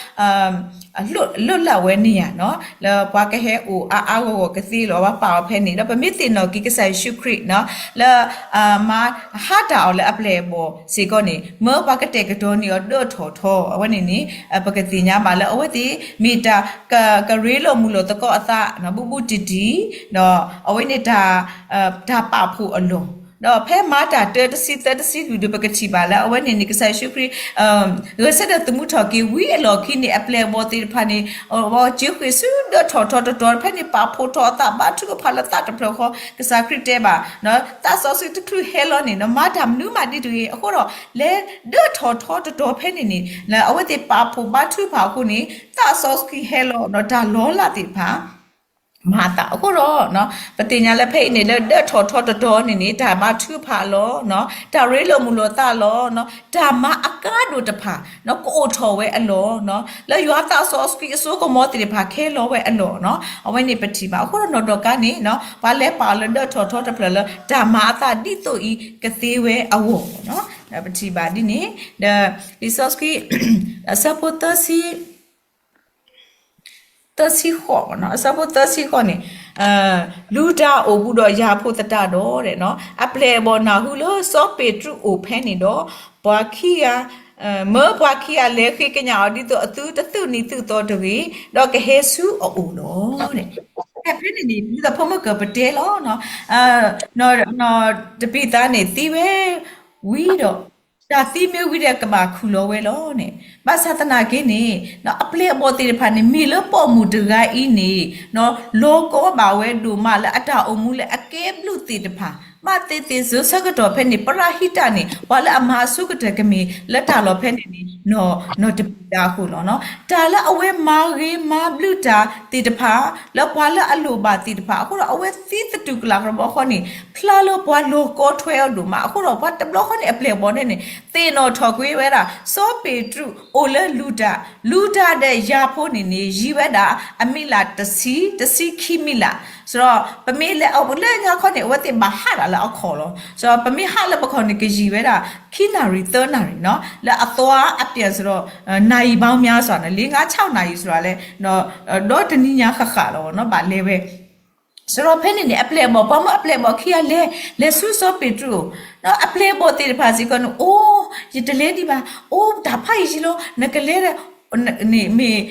လိၣ်လၢ်ဝဲန့ၣ်ဧါနီၤ လၢပှၤကဟဲအိၣ်အါအါဂီၢ်ဂီၢ်ကသ့လီၤ ပှၤပာ်အီၤဖဲန့ၣ် ဒီးပမ့ၢ်သ့ၣ်နီၣ်က့ၤကစၢ်ယ့ၣ်ၡူးခရံာ်နီၤ လၢ မၤဟါတၢ်အီၤလၢအပျဲၢ်အဘီၣ်စ့ၢ်ကီးန့ၣ် မၢပှၤကတဲာ်ကတီၤန့ၢ်အီၤဒၢးထီၣ်ထီ အဝဲန့ၣ်န့ၣ် ပကသ့ၣ်ညါဘၣ်လၢအဝဲသ့ၣ် မ့ၢ်တၢ်ကရ့လိာ်မုာ်လိာ်သကိးအသး ဘူးဘူးတံၢ်တံၢ် ဒီးအဝဲန့ၣ်တၢ် တၢ်ပာ်ဖှိၣ်အလီၢ် ဒီးဖဲမၤတၢ်တၢတဆံသၢတဆံလွံၢ်ဒီး ပကထံၣ်ဘၣ်လၢအဝဲန့ၣ်န့ၣ် ကစၢ်ယ့ၣ်ၡူးခရံာ် ဂဲၤဆၢထၢၣ်သမူထီၣ်က့ၤဝံၤအလီၢ်ခံန့ၣ် အပျဲၢ်အဘီၣ်သ့ၣ်တဖၣ်န့ၣ် အဝဲစၢဃ့ၢ်ဆူဒၢးထီၣ်ထီတတီၤ ဖဲန့ၣ်ပာ်ဖှိၣ်ထီၣ်အသးဘါထုကဖၣ်လၢသးတဖျၢၣ်ဃီ ကစၢ်ခရံာ်တဲဘၣ် သးစီဆှံတချုးဟဲလီၤန့ၣ် နမၤတၢ်မနုၤမးဒ်တဂ့ၤ အဃိဒီး လဲၤဒၢးထီၣ်ထီတတီၤဖဲန့ၣ်န့ၣ် အဝဲသ့ၣ်ပာ်ဖှိၣ်ဘါထုကဖၣ်အဃိန့ၣ် သးစီဆှံဟဲလီၤဒီးတၢ်လီၤလးသ့ၣ်တဖၣ် မၤအသးအဃိဒီး ပသ့ၣ်ညါလၢဖဲအံၤန့ၣ် လၢဒၢးထီၣ်ထီတတီၤန့ၣ်န့ၣ် တၢ်ဘါထုကဖၣ်အလီၢ်, တၢ်ရ့လိာ်မုာ်လိာ်သးအလီၢ်, တၢ်မၤအကါဒိၣ်တဖၣ် ကအိၣ်ထီၣ်ဝဲအလီၢ်, လၢယွၤသးစီဆှံအစိကမီၤသ့ၣ်တဖၣ်ခဲလီၤဝဲအလီၢ်, အဝဲန့ၣ်ပထံၣ်ဘၣ်. အဃိဒီးနီၢ်ဒီကါန့ၣ် ပှၤလဲၤပာ်အီၤလၢဒၢးထီၣ်ထီတဖျၢၣ်လၢ တၢ်မၤအသးဒ်သိးအံၤကသ့ဝဲအဂီၢ်, ပထံၣ်ဘၣ်ဒ်န့ၣ် ဒီးလံာ်စီဆှံ အဆၢဖိသၢဆံ သၢဆံဃိး, အဆၢဖိသၢဆံဃိးန့ၣ်, လူၤတၢ်အိၣ်ဘူးဒီးယၤဖိသတးဒီး, အပျဲၢ်အဘီၣ်နၢ်ဟူလၢစီၤပ့းတရူးအိၣ်ဖဲန့ၣ်ဒီး, ပှၤခံဂၤ, မၢပှၤခံဂၤလဲၤဃ့ကညးအီၤဒ်သိးအသုတသုးနံၤသုးသီတဂ့ၤ, ဒီးကဟဲဆူအအိၣ်လီၤ. ဖဲန့ၣ်န့ၣ် ဒ်သိးဖိမုၣ်ကပတဲလီၤ, တပံၤသါန့ၣ်သံဝဲ ဝံၤဒီး တၢ်သံမ့ၢ်ဝံၤဒီးကဘၣ်ခူၣ်လီၤဝဲလီၤန့ၣ်, ဘၣ်ဆၣ်သနာ်က့န့ၣ် အပျဲၢ်အဘီၣ်သ့ၣ်တဖၣ်န့ၣ် မ့ၢ်လၢပိာ်မုၣ်တဂၤအံၤန့ၣ် လီၤကီဘၣ်ဝဲဒိၣ်မးလၢအတၢ်အိၣ်မူလၢအကဲဘျုးသ့ၣ်တဖၣ်, ဘၣ်သ့ၣ်သ့ၣ်စၢၤဆၢကတီၢ်ဖဲန့ၣ် ပရၤဟံးတၢ်န့ၣ် ပှၤလၢအမၤအဆိကတၢၢ်ကမ့ၢ်လၢတၢ်လီၢ်ဖဲန့ၣ်န့ၣ် နီၢ်တပံၤသါအဃိလီၤ. တၢ်လၢအဝဲမၤဂ့ၤမၤဘျုးတၢ်သ့ၣ်တဖၣ် လၢပှၤလၢအလိၣ်ဘၣ်သ့ၣ်တဖၣ် အဃိဒီးအဝဲသံသတူၢ်ကလာ်တဘျီဃီန့ၣ် ဖျါလၢပှၤလီၤကီထွဲအီၤဒိၣ်မး အဃိဒီးပှၤတဘျီဃီန့ၣ် အပျဲၢ်အဘီၣ်န့ၣ်န့ၣ် သ့ၣ်နီၣ်ထီၣ်ကွံာ်ဝဲဒၣ် စီၤပ့းတရူးအိၣ်လၢလူၤတၢ်, လူၤတၢ်ဒီးယၤဖိန့ၣ်န့ၣ် ယံၤဝဲဒၣ်အမံးလးတဆံ, တဆံခံမံးလး, ဆိုတော့ပမ့ၢ်လဲၤအီၤလၢညါခီန့ၣ် အဝဲသ့ၣ်ဘၣ်ဟးဒၣ်လၢအခီၣ်လီၤ. ဆိုတော့ပမ့ၢ်ဟးလၢပခီၣ်န့ၣ် ကယံၤဝဲဒၣ်ခံနၣ်ရံၣ်သၢနၣ်ရံၣ်နီၤ လၢအသွားအပြန်ဆိုတော့ နာရီပေါင်းများစွာန့ၣ် လေးငါးခြောက်နာရီဆိုတာလည်း ဒီးတနံၤညါဃၣ်ဃၣ်လီၤနီၤ ဘၣ်လဲၤဝဲ ဆိုတော့ဖဲန့ၣ်န့ၣ် အပျဲၢ်အဘီၣ် ပှၤမၢအပျဲၢ်အဘီၣ်ခံဂၤလဲၤ လဲၤဆူစီၤပ့းတရူး, အပျဲၢ်အဘီၣ်သ့ၣ်တဖၣ်စ့ၢ်ကီးန့ၣ် အိ ယတလဲၤဒံးဘၣ်, အိ တၢ်ဖးယံာ်ယံာ်လီၤ နကလဲၤဒီး န့ၣ်မ့ၢ်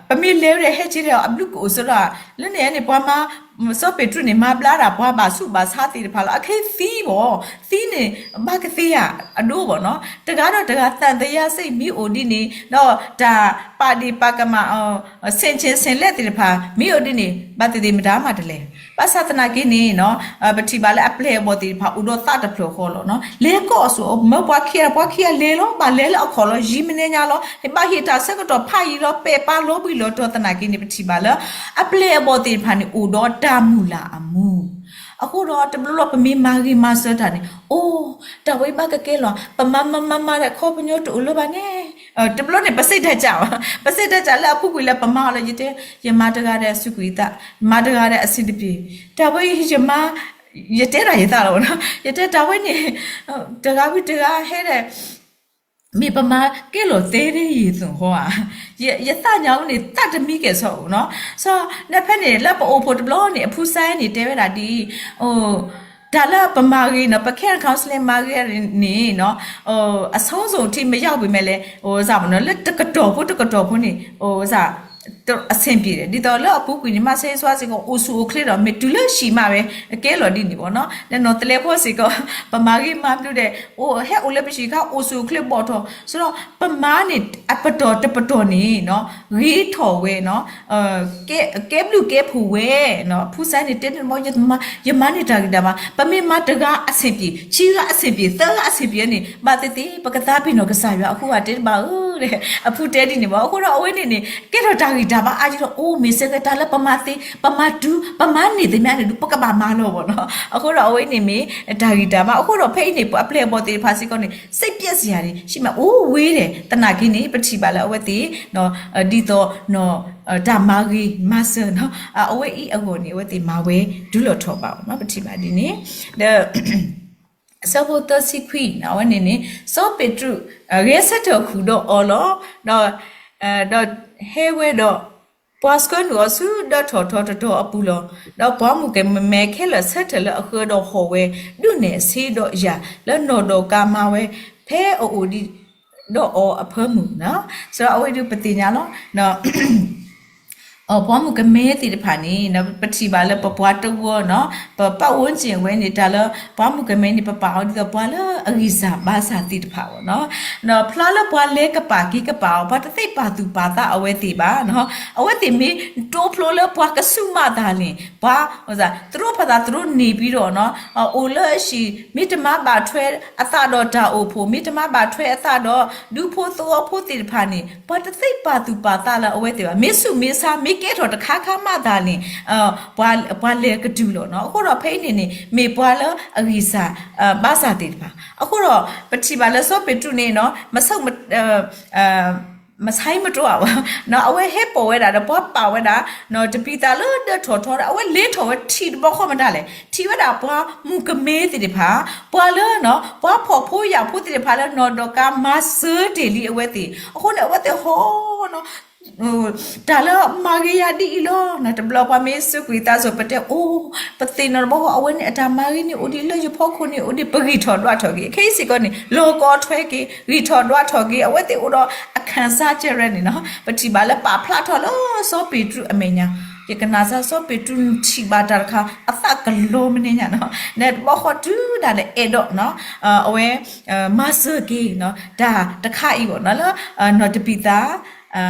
ပမ့ၢ်လဲၤဝဲဒီးဟဲက့ၤဒီးအဘျုးကအိၣ်စ့ၢ်ကီး, လၢန့ၣ်န့ၣ် ပှၤမၤ စီၤပ့းတရူးန့ၣ် မၤဘျါဒၣ်ပှၤဘၣ်ဆူးဘၣ်ဆါသ့ၣ်တဖၣ်လီၤ. အခဲအံၤသံဘၣ်, သံန့ၣ် ဘၣ်ကသ့ဧါ အဒိဘၣ်နီၤ, တဂၤဒီးတဂၤ သံသယစိတ် မ့ၢ်အိၣ်ဒ်န့ၣ် ဒီးတၢ်ပာ်ဒ့ၣ်ပာ်ကမၣ် ဆင်ခြင်ဆင်လက်သ့ၣ်တဖၣ် မ့ၢ်အိၣ်ဒ်န့ၣ် ဘၣ်သ့ၣ်သ့ၣ်မတၤမးတလဲၤ. ဘၣ်ဆၣ်သနာ်က့န့ၣ် ပထံၣ်ဘၣ်လၢအပျဲၢ်အဘီၣ်သ့ၣ်တဖၣ် အိၣ်ဒီးသးတဖျၢၣ်ဃီလီၤ. လဲၤကိးအစိၤ မၢပှၤခံဂၤ ပှၤခံဂၤလဲၤလီၤ, ဘၣ်လဲၤလၢအခီၣ်လီၤ, ယံၤမနုၤညါလီၤ, ဘၣ်ဟ့ၣ်တၢ်ဆၢကတီၢ်ဖးယံာ်လီၤ, ပဲာ်ပာ်လီၤဘှံးလီၤတီၤသနာ်က့န့ၣ် ပထံၣ်ဘၣ်လၢ အပျဲၢ်အဘီၣ်သ့ၣ်တဖၣ်န့ၣ် အိၣ်ဒီးတၢ်မုၢ်လၢ်အမူ အဃိဒီးတဘျီဘျီပမ့ၢ်မၤဂ့ၤမၤစၢၤတၢ်န့ၣ် အိ တၢ်ဝဲဘၣ်ကကဲလီၤ, ပမၤမၤမၤမၤဒီးခီပညီတအိၣ်လၢၤဘၣ်န့ၣ် တဘျီန့ၣ် ပစိတ်ဓာတ်ကျ, ပစိတ်ဓာတ်ကျလၢအပူၤကွံာ်လၢပမၤအီၤလၢယတဲ, ယမၤတဂၤဒီးအစူးကွံာ်ယသး, မၤတဂၤဒီးအဆင်တပြေ, တၢ်ဝဲအံၤယမၤ, ယတဲတၢ်ယသးလီၤနီၤ, ယတဲတၢ်ဝဲန့ၣ်, တဂၤဝံၤတဂၤဟဲဒီး မ့ၢ်ပမၤကဲလီၤသဲဒ်ယံာ်သိးဃီဧါ, ယသးညါအူန့ၣ် သးတမံကဲၣ်ဆိးအိၣ်နီၤ, ဆီန့ၣ်ဖဲန့ၣ် လၢပအိၣ်ဖှိၣ်တဘျီန့ၣ် အဖုစါန့ၣ်တဲဝဲဒၣ်ဒ်အံၤ, တၢ်လၢပမၤဂ့ၤနီၤ ပခဲ counseling မၤဂ့ၤန့ၣ်နီၤ, အဆုံးစွန်ထံမရောက်ပေမဲ့လည်း အိၣ်စၢ်မနီၤ လၢတကတီၢ်ဖိတကတီၢ်ဖိန့ၣ် အိၣ်စၢ် အဆင်ပြေတယ်, ဒ်သိးလၢအပူၤကွံာ်န့ၣ် မၤစၢၤယွၤစ့ၢ်ကီး အိၣ်ဆူၣ်အိၣ်ချ့ဒီး မ့ၢ်တုၤလၢဟံၣ်မးဝဲ အကဲလီၤဒ်န့ၣ်ဘၣ်နီၤ, ဒီးနီၢ်သလဲၤဖိစ့ၢ်ကီး ပမၤဂ့ၤမၤဘျုးဒီး အိၣ်ဟဲအိၣ်လၢပဟံၣ်ခါ အိၣ်ဆူၣ်အိၣ်ချ့ဘီၣ်ထီၣ်, ဆိဒီးပမၤန့ၣ် အပတီၢ်တပတီၢ်န့ၣ်နီၤ ဂ့ၤထီၣ်ဝဲနီၤ, ကဲဘျုးကဲဖှိၣ်ဝဲနီၤ, ဖုစါန့ၣ်တဲန့ၣ်မ့ၢ် ယမၤန့ၢ်တၢ်ဂံၢ်တၢ်ဘါ, ပမ့ၢ်မၤတဂၤအဆင်ပြေ, ခံဂၤအဆင်ပြေ, သၢဂၤအဆင်ပြေန့ၣ် ဘၣ်သ့ၣ်သ့ၣ် ပကသးပ့ၤနီၣ်ကစၢ်ယွၤအဃိ အတဲတဘၣ်ဧၢ, အဖုတဲဒ်န့ၣ်ဘၣ်, အဃိဒီးအဝဲန့ၣ်န့ၣ် ကဲထီၣ်တၢ်ဂံၢ်တၢ်ဘါအါယံၤဒီး အိၣ်မ့ၢ်စ့ၢ်ကီးတၢ်လၢပမၤသ့, ပမၤတုၤ, ပမၤန့ၢ်သ့ၣ်မးန့ၣ်ဒုး ပကဘၣ်မၤလီၤဘၣ်နီၤ, အဃိဒီးအဝဲန့ၣ်မ့ၢ် တၢ်ဂံၢ်တၢ်ဘါ, အဃိဒီးဖဲအံၤန့ၣ် ပှၤအပျဲၢ်အဘီၣ်သ့ၣ်တဖၣ်စ့ၢ်ကီးန့ၣ် စိတ်ပျက်စရာန့ၣ် ရှိမှ အိၣ်ဝဲဒၣ်, သနာ်က့န့ၣ် ပထံၣ်ဘၣ်လၢအဝဲသ့ၣ် ဒ်သိး တၢ်မၤဂ့ၤမၤစၢၤနီၤ, အဝဲအံၤအဂီၢ်န့ၣ် အဝဲသ့ၣ်မၤဝဲဒုးလီၤထီၣ်ဘၣ်နီၤ, ပထံၣ်ဘၣ်ဒ်န့ၣ်, ဒီး အဆၢဖိသၢဆံခွံန့ၣ် အဝဲန့ၣ်န့ၣ် စီၤပ့းတရူး ဂဲၤဆၢထၢၣ်ဃုာ်ဒီးအီၤလီၤ, ဒီး ဒီးဟဲဝဲဒီး ပှၤဆှၢနုာ်အီၤဆူဒၢထီၣ်ထီတတီၤအပူၤလီၤ. ဒီးပှၤမုၣ်ကမဲခဲလၢာ်ဆၢထၢၣ်လၢအဃၢၤဒီးဟီၣ်ဝဲ, ဒုးနဲၣ်ဆ့ဒီးယၤလၢနီၢ်ဒီကၤမၤဝဲ ဖဲအအိၣ်ဒံးဒီးအီၤအဖၢမုၢ်နီၤ, ဆိုတော့ အဝဲဒုးပသ့ၣ်ညါလီၤ ပှၤမုၣ်ကမဲသ့ၣ်တဖၣ်န့ၣ် ပထံၣ်ဘၣ်လၢပပှၤတဝၢနီၤ, ပပတ်ဝန်းကျင်ဝဲန့ၣ် တၢ်လၢပှၤမုၣ်ကမဲန့ၣ် ပပာ်အီၤဒ်သိးပှၤလၢအဂံၢ်စၢ်ဘါစၢ်သ့ၣ်တဖၣ်ဘၣ်နီၤ, ဒီးဖျါလၢပှၤလဲၤကပာ်က့ၤကပာ်အီၤ, ပှၤတသ့ပာ်သူၣ်ပာ်သးအဝဲသ့ၣ်ဘၣ်နီၤ, အဝဲသ့ၣ်မ့ၢ်တိဖျိလၢပှၤကဆူၣ်မးသးလၢ်, ပှၤ သူတို့ဘာသာသူတို့နေပြီးတော့နီၤ, အိၣ်လၢအဟံၣ် မ့ၢ်တမၤဘၣ်ထွဲအသးဒီးတၢ်အိၣ်ဖှိၣ်, မ့ၢ်တမၤဘၣ်ထွဲအသးဒီးဒူဖိသဝီဖိသ့ၣ်တဖၣ်န့ၣ် ပှၤတသ့ပာ်သူၣ်ပာ်သးလၢအဝဲသ့ၣ်ဘၣ်. မ့ၢ်ဆူၣ်မ့ၢ်ဆါ မ့ၢ်ကဲထီၣ်တခါခါမးသးန့ၣ် ပှၤလဲၤကတုၤလီၤနီၤ. အဃိဒီးဖဲအံၤန့ၣ်န့ၣ် မ့ၢ်ပှၤလၢအဂံၢ်စၢ်ဘါစၢ်သ့ၣ်တဖၣ်. အဃိဒီးပထံၣ်ဘၣ်လၢစီၤပ့းတရူးန့ၣ်နီၤ မဆုတ်မ မဆိုင်းမတွားဘၣ်, အဝဲဟဲပိာ်ဝဲဒၣ်ဒီးပှၤပာ်ဝဲဒၣ် နီၢ်တပံၤသးလၢဒၢထီၣ်ထီဒီး အဝဲလဲၤထီၣ်ဝဲထံၣ်တဘျီဃီမတၤလဲၣ်, ထံၣ်ဝဲဒၣ်ပှၤမုၣ်ကမဲသ့ၣ်တဖၣ်, ပှၤလၢ ပှၤဖှီၣ်ဖိယာ်ဖိသ့ၣ်တဖၣ်လၢနီၢ်ဒီကၤမၤစၢၤတ့ၢ်လံအဝဲသ့ၣ်. အဃိန့ၣ် အဝဲသ့ၣ်ဟီၣ်နီၤ တၢ်လၢမၤဂ့ၤယၤဒ်အံၤလီၤ. တဘျီပှၤမ့ၢ်စူးကွံာ်သးစိၤ ပတဲအိၣ် ပသ့ၣ်နီၣ်တဘျီဃီ အဝဲန့ၣ်အတၢ်မၤဂ့ၤန့ၣ်အိၣ်ဒံး လၢယဖီခိၣ်န့ၣ်အိၣ်ဒံး ပဂံၢ်ထီၣ်ဒွးထီၣ်က့ၤ. ခဲအံၤစ့ၢ်ကီးန့ၣ် လီၢ်ကီထွဲက့ၤ ဂံၢ်ထီၣ်ဒွးထီၣ်က့ၤ အဝဲသ့ၣ်အိၣ်ဒီးအခၢၣ်စးကဲရဲန့ၣ်နီၤ. ပထံၣ်ဘၣ်လၢပာ်ဖျါထီၣ်လၢစီၤပ့းတရူးအမဲာ်ညါ, ယကနၣ်စၢ်စီၤပ့းတရူးထံၣ်ဘၣ်တၢ်တခါ အသးကလီၤမနုၤညါနီၤ. န့ၣ်တဘျီဃီတုၤဒၣ်လဲာ်အဲၣ်ဒိးနီၤ အဝဲ မၤစၢၤက့ၤ တၢ်တခါအံၤဘၣ်နီၤ လၢ နီၢ်တပံၤသး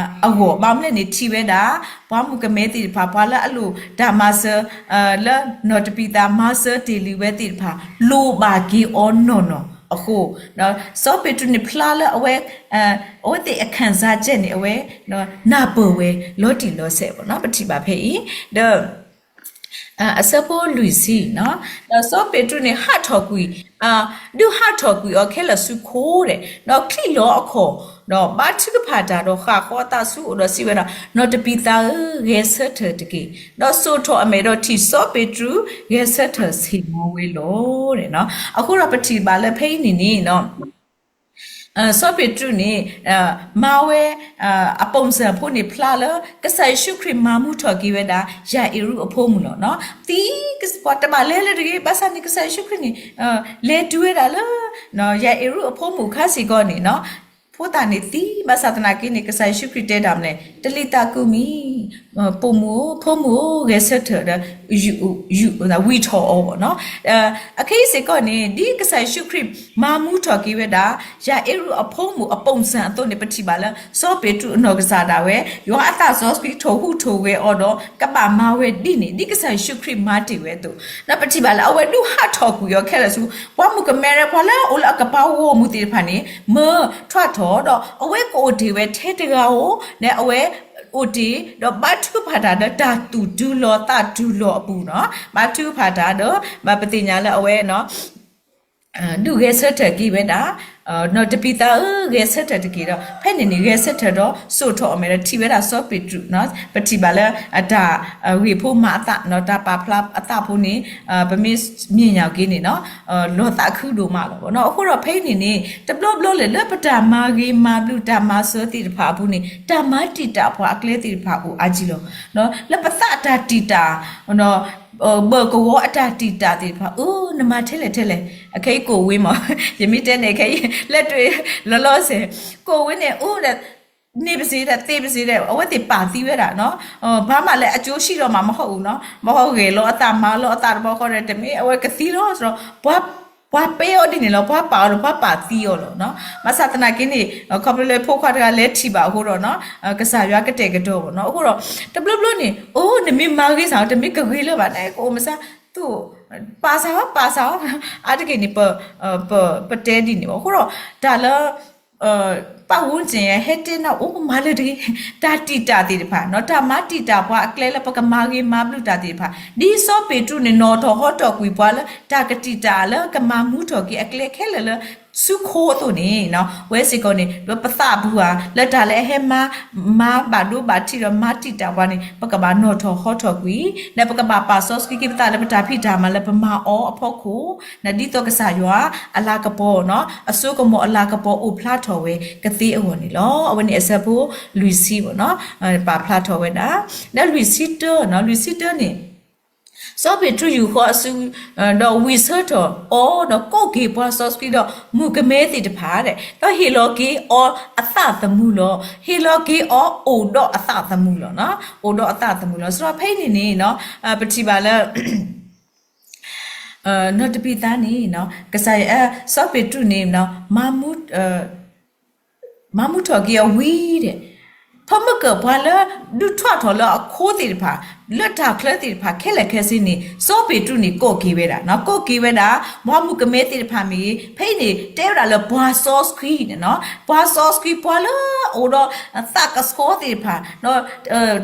အဂီၢ် ဘၣ်မနုၤလဲၣ်န့ၣ် ထံၣ်ဝဲဒၣ် ပှၤမုၣ်ကမဲသ့ၣ်တဖၣ် ပှၤလၢအလိၣ်တၢ်မၤစၢၤ လၢနီၢ်တပံၤသးမၤစၢၤတ့ၢ်လံဝဲသ့ၣ်တဖၣ် လိၣ်ဘၣ်က့ၤအီၤနီၢ်နီၢ်အဃိ စီၤပ့းတရူးန့ၣ်ဖျါလၢအဝဲ အဝဲသ့ၣ်အခၢၣ်စးကဲန့ၣ် အဝဲ နၢ်ပၢၢ်ဝဲလီၤတံၢ်လီၤဆဲးဘၣ်နီၤ ပထံၣ်ဘၣ်ဖဲအံၤ ဒီး အဆၢဖိလွံၢ်ဆံနီၤ ဒီးစီၤပ့းတရူးန့ၣ် ဟးထီၣ်ကွံာ် ဒုးဟးထီၣ်ကွံာ်အီၤခဲလၢာ်ဆူခိဒဲး ဒီးချံးလီၤအခီၣ် ဒီးဘါထုကဖၣ်တၢ်ဒီးဃၣ်ဃီအသးဆူအအိၣ်ဒီးစံးဝဲဒၣ် နီၢ်တပံၤသးဧၢ ဂဲၤဆၢထၢၣ်တက့ၢ်. ဒီးစိာ်ထီၣ်အမဲာ်ဒီးထံၣ်စီၤပ့းတရူး ဂဲၤဆၢထၢၣ်ဆ့ၣ်နီၤဝဲလီၤ. အဃိဒီးပထံၣ်ဘၣ်လၢဖဲအံၤန့ၣ်န့ၣ် စီၤပ့းတရူးန့ၣ် မၤဝဲ အပုံစံဖိန့ၣ်ဖျါလၢ ကစၢ်ယ့ၣ်ၡူးခရံာ်မၤမူထီၣ်က့ၤဝဲဒၣ် ယၤအ့းရူးအဖိမုၣ်လီၤ. သံ ပှၤတဘၣ်လဲၤလၢတဂ့ၤ ဘၣ်ဆၣ်န့ၣ် ကစၢ်ယ့ၣ်ၡူးခရံာ်န့ၣ် လဲၤတုၤဝဲဒၣ်လၢ ယၤအ့းရူးအဖိမုၣ်ခါစ့ၢ်ကီးန့ၣ် ဖိသၣ်န့ၣ်သံ ဘၣ်ဆၣ်သနာ်က့န့ၣ် ကစၢ်ယ့ၣ်ၡူးခရံာ်တဲတၢ်မနုၤလဲၣ် တလံၤသးကူမံၤ ပိာ်မုၣ်ဧၢ ဖိမုၣ်ဧၢ ဂဲၤဆၢထၢၣ်ဒီး ယူၢ် ယူၢ် ဝံၢ်ထီၣ်အီၤဘၣ်နီၤ. အခဲအံၤစ့ၢ်ကီးန့ၣ် ဒ်ကစၢ်ယ့ၣ်ၡူးခရံာ်မၤမူထီၣ်က့ၤဝဲဒၣ် ယၤအ့းရူးအဖိမုၣ်အ ပုံစံ အသိးန့ၣ် ပထံၣ်ဘၣ်လၢ စီၤပ့းတရူးအနီၢ်ကစၢ်ဒၣ်ဝဲ ယွၤအသးစီဆှံထိၣ်ဟူးထိၣ်ဂဲၤအီၤဒီး ကဘၣ်မၤဝဲဒ်န့ၣ် ဒ်ကစၢ်ယ့ၣ်ၡူးခရံာ်မၤတ့ၢ်ဝဲအသိး ဒီးပထံၣ်ဘၣ်လၢ အဝဲဒုးဟးထီၣ်ကွံာ်အီၤခဲလၢာ်ဆူ ပှၤမုၣ်ကမဲရဲ ပှၤလၢအအိၣ်လၢအကပၤဂီၢ်မုၢ်သ့ၣ်တဖၣ်န့ၣ် မၢထီၣ်ထီၣ်ဒီး အဝဲကအိၣ်တ့ၢ်ဝဲထဲတဂၤဧိၤ ဒီးအဝဲ အိၣ်တ့ၢ် ဒီးဘါထုကဖၣ်တၢ်ဒီးတၢ်သူၣ်တုၤလီၤသးတုၤလီၤအပူၤနီၤ ဘါထုကဖၣ်တၢ်ဒီး ဘၣ်ပသ့ၣ်ညါလၢအဝဲ ဒုးဂဲၤဆၢထၢၣ်က့ၤဝဲဒၣ် နီၢ်တပံသါဧၢ, ဂဲၤဆၢထၢၣ်တက့ၢ်ဒီး ဖဲန့ၣ်န့ၣ် ဂဲၤဆၢထၢၣ်ဒီးစိာ်ထီၣ်အီၤမဲာ်ဒီးထံၣ်ဝဲဒၣ်စီၤပ့းတရူး, ပထံၣ်ဘၣ်လၢအတၢ်ဂ့ၢ်ဖိမၤအသး တၢ်ပာ်ဖျါအသးဖိန့ၣ် ပမ့ၢ်မ့ၢ်ညါက့ၤန့ၣ် လီၤသးခုဒိၣ်မးလီၤ. အဃိဒီးဖဲအံၤန့ၣ်န့ၣ် တဘျီဘျီလဲၣ် လၢပတၢ်မၤဂ့ၤမၤဘျုးတၢ်မၤစၢၤသ့ၣ်တဖၣ်အပူၤန့ၣ် တၢ်မၤတံာ်တာ်ပှၤအကျဲသ့ၣ်တဖၣ်အိၣ်အါကံလီၤ. လၢပသးအတၢ်တံာ်တာ် ဘၢၣ်ကဝီၤအတၢ်တံာ်တာ်သ့ၣ်တဖၣ် အၢ နမၤထဲလဲၣ်ထဲလဲၣ်, အခဲအံၤကိၣ်ဝ့မး, ယမ့ၢ်တဲန့ၣ်ခဲအံၤ လဲၤတွ့ၣ်လီၤလီၤဆဲး, ကိၣ်ဝ့န့ၣ် အိၣ်ဒီး န့ၢ်ပစ့ဒီး သ့ပစ့ဒီး အဝဲသ့ၣ်ပာ်သံဝဲဒၣ်နီၤ, ဘၣ်မးလၢအကၠိဆံးဒီးမးမဟီၣ်အူနီၤ, မဟီၣ်ဂဲၤလီၤအသး မၤလီၤအသးတဘျီဃီဒီး တမ့ၢ်အဝဲကသံလီၤဒီး ပှၤပဲအီၤဒ်န့ၣ်လီၤ, ပှၤပာ်အီၤဒီး ပှၤပာ်သံအီၤလီၤ. ဘၣ်ဆၣ်သနာ်က့န့ၣ် ခီဖျိလၢဖိခွါတဂၤလဲၤထံၣ်ဘၣ်အဃိဒီးနီၤ ကစၢ်ယွၤကတဲာ်ကတီၤဘၣ်နီၤ. အဃိဒီး တဘျီဘျီန့ၣ် အိၣ် နမ့ၢ်မၤဂ့ၤစ့ၢ် တမ့ၢ်ကဂ့ၤလၢၤဘၣ်န့ၣ် ကအိၣ်မဆါ သူၣ် ပာ်စၢ်အီၤ ပာ်စၢ်အီၤ, အါတက့ၢ်န့ၣ် ပတဲဒ်န့ၣ်ဘၣ်. အဃိဒီး တၢ်လၢ ပၢ်ဝူစ့ၣ် ဟဲတဲနၤအိၣ်မၤလၢတဂ့ၤ, တၢ်တံာ်တာ်သ့ၣ်တဖၣ်နီၤ, တၢ်မၤတံာ်တာ်ပှၤအကျဲလၢပကမၤဂ့ၤမၤဘျုးတၢ်သ့ၣ်တဖၣ် ဒ်စီၤပ့းတရူးန့ၣ် နီၣ်ထီၣ်ဟီထီၣ်ကွံာ်ပှၤလၢ တၢ်ကတံာ်တာ်လၢကမၤမူထီၣ်က့ၤအကျဲခဲလၢာ်လၢ ဆူခိအသိးန့ၣ် ဝဲစ့ၢ်ကီးန့ၣ် လၢပသးပူၤဧါ လၢတၢ်လၢအဟဲမၤ မၤဘၣ်ဒိဘၣ်ထံးဒီးမၤတံာ်တာ်ပှၤန့ၣ် ပကဘၣ်နီၣ်ထီၣ်ဟီထီၣ်ကွံာ် ဒီးပကဘၣ်ပာ်စီဆှံက့ၤပသးလၢပတၢ်ဖံးတၢ်မၤလၢပမၤအီၤအဖီခိၣ် ဒ်သိးကစၢ်ယွၤအလၤကပီၤနီၤ အစိကမီၤအလၤကပီၤအိၣ်ဖျါထီၣ်ဝဲကသ့အဂီၢ်န့ၣ်လီၤ. အဝဲန့ၣ်အဆၢဖိလွံၢ်ဆံဘၣ်နီၤ ပာ်ဖျါထီၣ်ဝဲဒၣ် ဒီးလွံၢ်ဆံတၢနီၤ လွံၢ်ဆံတၢန့ၣ် စီၤပ့းတရူးယူာ်ဃီအစု ဒီးဝံၢ်ဆၢထၢၣ်အီၤ ဒီးကိးက့ၤပှၤစီဆှံဒီးမုၣ်ကမဲသ့ၣ်တဖၣ် ဒီးဟ့ၣ်လီၤက့ၤအီၤအသးသမူလီၤ. ဟ့ၣ်လီၤက့ၤအီၤအိၣ်ဒီးအသးသမူလီၤ. အိၣ်ဒီးအသးသမူလီၤ. ဆိုတော့ ဖဲအံၤန့ၣ်န့ၣ် ပထံၣ်ဘၣ်လၢ နီၢ်တပံသါန့ၣ် ကစၢ်ယွၤ စီၤပ့းတရူးန့ၣ် မၤမူထီၣ်က့ၤအဝံၤဒီး ဖဲမ့ၢ်ကပှၤလၢဒုးထွဲထီၣ်လၢအခိသ့ၣ်တဖၣ် လၢတၢ်ချၢသ့ၣ်တဖၣ် ခဲလၢာ်ခဲဆ့န့ၣ် စီၤပ့းတရူးန့ၣ် ကိးက့ၤဝဲဒၣ် ကိးက့ၤဝဲဒၣ် ပှၤမုၣ်ကမဲသ့ၣ်တဖၣ်မ့ၢ်ဂ့ၤ ဖဲအံၤန့ၣ် တဲဝဲဒၣ်လၢပှၤစီဆှံန့ၣ် ပှၤစီဆှံ ပှၤလၢအအိၣ်ဒီးသးကဆှီသ့ၣ်တဖၣ်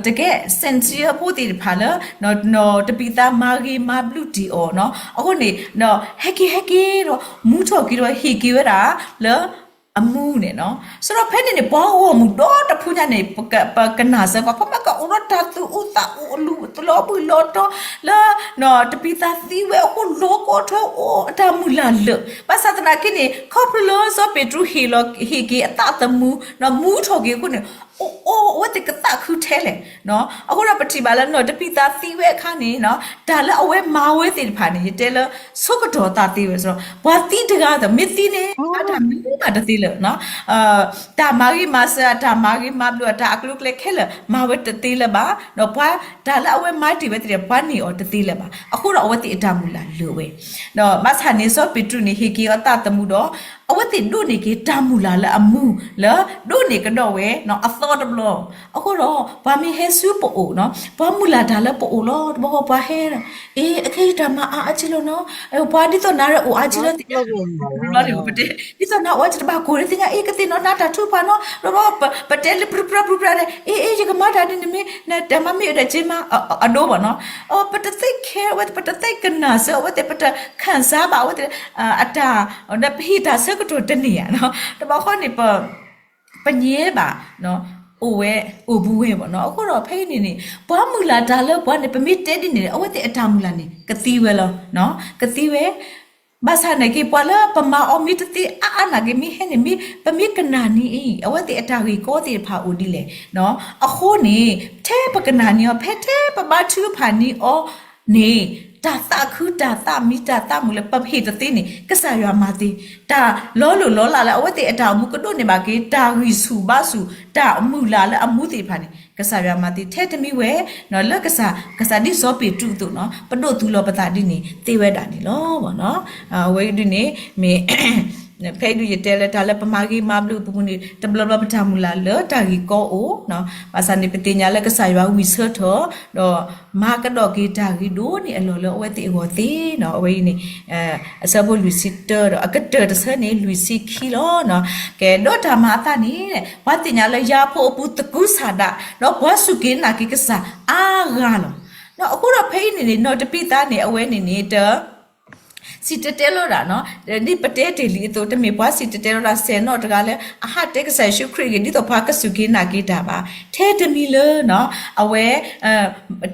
တကဲ စဲၣ်စံယၢဖိသ့ၣ်တဖၣ်လၢ နီၢ်တပံသါမၤဂ့ၤမၤဘျုးတ့ၢ်အီၤနီၤ အဃိန့ၣ် ဟဲက့ၤဟဲက့ၤဒီး မူထီၣ်က့ၤဒီးဟ့ၣ်က့ၤဝဲဒၣ်လၢအမူန့ၣ်နီၤ ဆိုတော့ ဖဲန့ၣ်န့ၣ် ပှၤဂီၢ်မုၢ်ဒီတဖုညါန့ၣ် ပကနၢ်စၢၤကွၢ် ဖဲမ့ၢ်ကအိၣ်ဒီးတၢ်သူၣ်အုးသးအုးအလီၤဘှံးလီၤတီၤလၢ နီၢ်တပံသါသံဝဲအဃိ လီၤကီထၢအိၣ်အတၢ်မုၢ်လၢ်လၢာ် ဘၣ်ဆၣ်သနာ်က့န့ၣ် ခီဖျိလၢစီၤပ့းတရူးဟ့ၣ်လီၤဟ့ၣ်က့ၤအသးသမူ နီၢ်မူထီၣ်က့ၤအဃိန့ၣ် အိၣ်အိၣ် အဝဲသ့ၣ်ကသးခုထဲလဲၣ် အဃိဒီးပထံၣ်ဘၣ်လၢနီၢ်တပံသါသံဝဲအခါန့ၣ် တၢ်လၢအဝဲမၤဝဲသ့ၣ်တဖၣ်န့ၣ် ယတဲလၢ ဆိကတီၢ်သးသ့ဝဲ ဆိုတော့ ပှၤသံတဂၤဒီး မ့ၢ်သံန့ၣ် အတၢ်မနုၤမးတသ့လၢၤ တၢ်မၤဂ့ၤမၤစၢၤ အတၢ်မၤဂ့ၤမၤဘျုး အတၢ်အကျိၤအကျဲခဲလၢာ် မၤဝဲတသ့လၢၤဘၣ် ဒီးပှၤတၢ်လၢအဝဲမၤတ့ၢ်ဝဲသ့ၣ်ဒီး ပှၤန့ၢ်အီၤတသ့လၢၤဘၣ် အဃိဒီးအဝဲသ့ၣ်အတၢ်မုၢ်လၢ်လၢာ်ဝဲ ဒီးဘၣ်ဆၣ်န့ၣ် စီၤပ့းတရူးန့ၣ် ဟ့ၣ်က့ၤအီၤသးသမူဒီး အဝဲသ့ၣ်ဒိးန့ၢ်က့ၤတၢ်မုၢ်လၢ်လၢအမူ လၢဒိးန့ၢ်ကဒီးဝဲ အသီတဘျီ အဃိဒီး ပှၤမ့ၢ်ဟဲဆူပအိၣ်နီၤ ပှၤမုၢ်လၢ်တၢ်လၢပအိၣ်လီၤ တဘျီဃီပှၤဟဲ အ့ အခဲအံၤတၢ်မၤအါအါက့လီၤနီၤ ပှၤဒ်သိးနၤရၢအိၣ်အါက့လီၤသ့ၣ်ညါ တဘျီန့ၣ် ပတဲ ဒ်သိးနၤအိၣ်အါက့တဘၣ်ကိၢ်ရ့သ့ၣ်ညါ အ့ ကသ့ၣ်နီၣ်နၤတၢ်ထုကဖၣ်နီၤ တဘျီ ပတဲလၢပြူပြူပြူပြူန့ၣ် အ့ အ့ ယကမၤတၢ်ဒ်န့ၣ်မ့ၢ် နတၢ်မၤမ့ၢ်အၢဒီးက့မး အဒိဘၣ်နီၤ ပတသ့ၣ်ခဲဝဲ ပတသ့ၣ်ကနၣ်စၢၤအဝဲသ့ၣ် ပတခၣ်စၢ်ဘၣ်အဝဲသ့ၣ် အတၢ် ဒီးပဟ့ၣ်တၢ်ဆၢကတီၢ်တန့ၢ်ဧါနီၤ တဘျီဃီန့ၣ် ပ ပညဲဘၣ် အိၣ်ဝဲ အိၣ်ဘူးဝဲဘၣ်နီၤ အဃိဒီးဖဲအံၤန့ၣ်န့ၣ် ပှၤမုၢ်လၢ်တၢ်လၢပှၤန့ၣ် ပမ့ၢ်တဲဒ်န့ၣ် အဝဲသ့ၣ်အတၢ်မုၢ်လၢ်န့ၣ် ကသံဝဲလီၤ ကသံဝဲ ဘၣ်ဆၣ်နာ်က့ ပှၤလၢပမၤအီၤမ့ၢ်တသ့အါအါနာ်က့ မ့ၢ်ဟဲန့ၣ် မ့ၢ်ပမ့ၢ်ကနၣ်န့ၢ်အံၤ အဝဲသ့ၣ်အတၢ်ဂ့ၢ်ကီသ့ၣ်တဖၣ်အိၣ်ဒ်လဲၣ် အဃိန့ၣ် ထဲပကနၣ်န့ၢ်အီၤ ဖဲထဲပဘါထုကဖၣ်န့ၢ်အီၤန့ၣ် တၢ်သးခုတၢ်သးမံတၢ်သးမုာ်လၢပဟ့ၣ်တသ့န့ၣ် ကစၢ်ယွၤမၤသ့, တၢ်လီၤလိၢ်လီၤလးလၢအဝဲသ့ၣ်အတၢ်အိၣ်မူကဒိးန့ၢ်ဘၣ်က့ၤ တၢ်ဂံၢ်ဆူၣ်ဘါဆူၣ် တၢ်မုၢ်လၢ်လၢအမူသ့ၣ်တဖၣ်န့ၣ် ကစၢ်ယွၤမၤသ့ ထဲတမံၤဝဲ လၢကစၢ် ကစၢ်ဒ်စီၤပ့းတရူးအသိးနီၤ ပဒိးသူၣ်လီၤပသးဒ်န့ၣ်သ့ဝဲဒၣ်န့ၣ်လီၤ. အဝဲအံၤဒ်န့ၣ် မ့ၢ် ဖဲအံၤဒုးယတဲလၢတၢ်လၢပမၤဂ့ၤမၤဘျုးအပူၤန့ၣ် တဘျီဘျီပတၢ်မုၢ်လၢ်လၢတၢ်ဂ့ၢ်ကီအိၣ်, ဘၣ်ဆၣ်န့ၣ် ပသ့ၣ်ညါလၢကစၢ်ယွၤဝံၢ်ဆၢထၢၣ် ဒီးမၤကဒီးက့ၤတၢ်ဂ့ၤဒိၣ်န့ၢ်အလီၢ်လၢအဝဲသ့ၣ်အဂီၢ်သ့နီၤ. အဝဲအံၤန့ၣ် အဆၢဖိလွံၢ်ဆံတၢဒီး အကတၢၢ်တဆၢန့ၣ် လွံၢ်ဆံခံလီၤ. ကဲ ဒီးတၢ်မၤအသးန့ၣ် ပှၤသ့ၣ်ညါလၢယၤဖိအပူၤသကုၤဆးဒး ဒီးပှၤစူၢ်က့ၤနာ်က့ၤကစၢ်အါဂၤလီၤ. အဃိဒီးဖဲအံၤန့ၣ်န့ၣ် နီၢ်တပံသါန့ၣ် အဝဲန့ၣ်န့ၣ် တ စံၣ်တဲၤတဲလီၤတၢ်နီၤ, ဒ်ပတဲတ့ၢ်လံအသိး တမ့ၢ်ပှၤစံၣ်တဲၤတဲလီၤတၢ်စဲးနီၣ်တဂၤလၢ အဟးတဲကစၢ်ယ့ၣ်ၡူးခရံာ်အဂ့ၢ် ဒ်သိးပှၤကစူၢ်က့ၤနာ်က့ၤတၢ်ဘၣ်. ထဲတမံၤလၢနီၤ အဝဲ